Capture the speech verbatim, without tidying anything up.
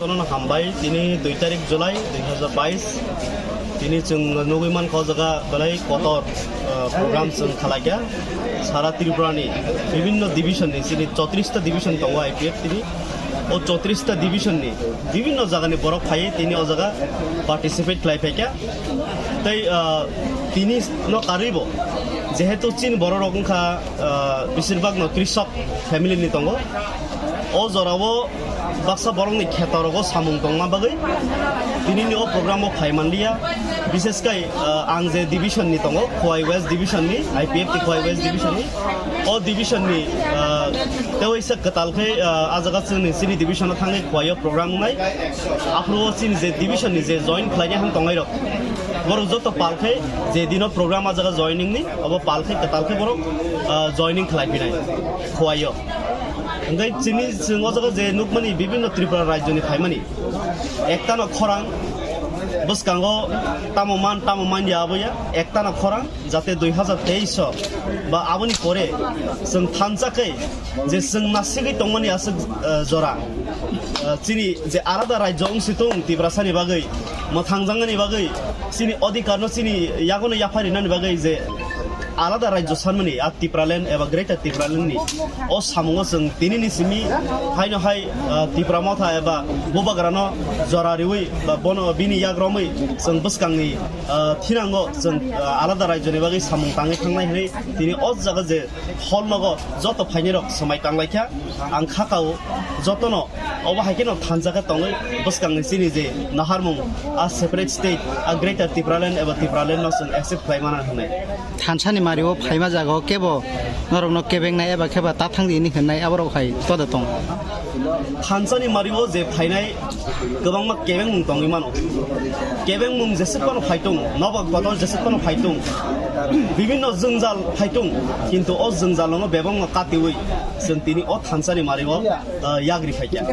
Jotono hambai, tini dui tarik July dui hazar bais. Tini chwng nugwi mankha o jaga belai kotor, ah, program chwng khalaikha. Sara Tripura ni bibinno division ni, chini chotris ta division tongo I P F T ni. O chotris ta division ni bibinno jaga ni borok phaiwi tini o jaga participate khlai phaikha. Tei, ah, tini no karwi bo, jehetu chini borok rok wngkha, ah, besir bak no krishok family ni tongo. O jora o baksa borok ni kheto rogo samung tongma bagwi tini ni o program o phai manliya. Bishes kai, ah, ang je division ni tongo, Khowai West division ni, I P F T Khowai West division ni. O division ni, ah, tei waisa kwtal khe, ah, a jaga chwngni chini division o thangwi Khowai o program wngnai. Aphuru o chini je division ni je join khlainai han tongnai rok, borok joto pal khe je dino program a jaga joining ni, obo pal khe kwtal khe borok, ah, joining khlai phinai Khowai o. Hingke chini chwng o jaga je nukmani bibinno Tripura rajyoni phaimani, ektano khorang, bwskango tamo man tamo man ya abo ya, ektano khorang, jate dui hazar teis o ba aboni pore chwng thansa khe je chwng nasigwi tongmani aswk, eh, jora, eh, chini je alada rajyo wngsi tung Tiprasani bagwi, mwthangjaknani bagwi, chini odhikarno chini yagono yaphai rinani bagwi je alada rajyo sanmani, a Tipraland eba Greater Tipraland ni o samungo chwng tinini simi haino hai, ah, Tipra Motha eba Bubagrano jora riwi ba bono bini yak romwi chwng bwskangni, ah, thinango chwng, ah, alada rajyoni bagwi samung tangwi thangnai hwnwi tini o jaga je hall nogo joto phainai rok swmai tanglaikha. Ang kha kao jotono obo hai kheno thansa khe tongwi bwskangni chini je naharmung, a separate state, a Greater Tipraland eba Tipraland no chwng accept khlai mana hwnwi. Thansani mario phaima jaga o kebo norokno kebengnai eba khe ba ta thang di hwnwi hwnnai aborok hai to da tong. Thansani mario je phainai kwbangma kebengmung tongwi mano. Kebengmung jeswk phano phaitung, nokbar kotor jeswk phano phaitung, bibinno jwngjal phaitung, kintu o jwngjal no bebakno katiwi chwng tini o thansani mario, ah, yagri phaikha.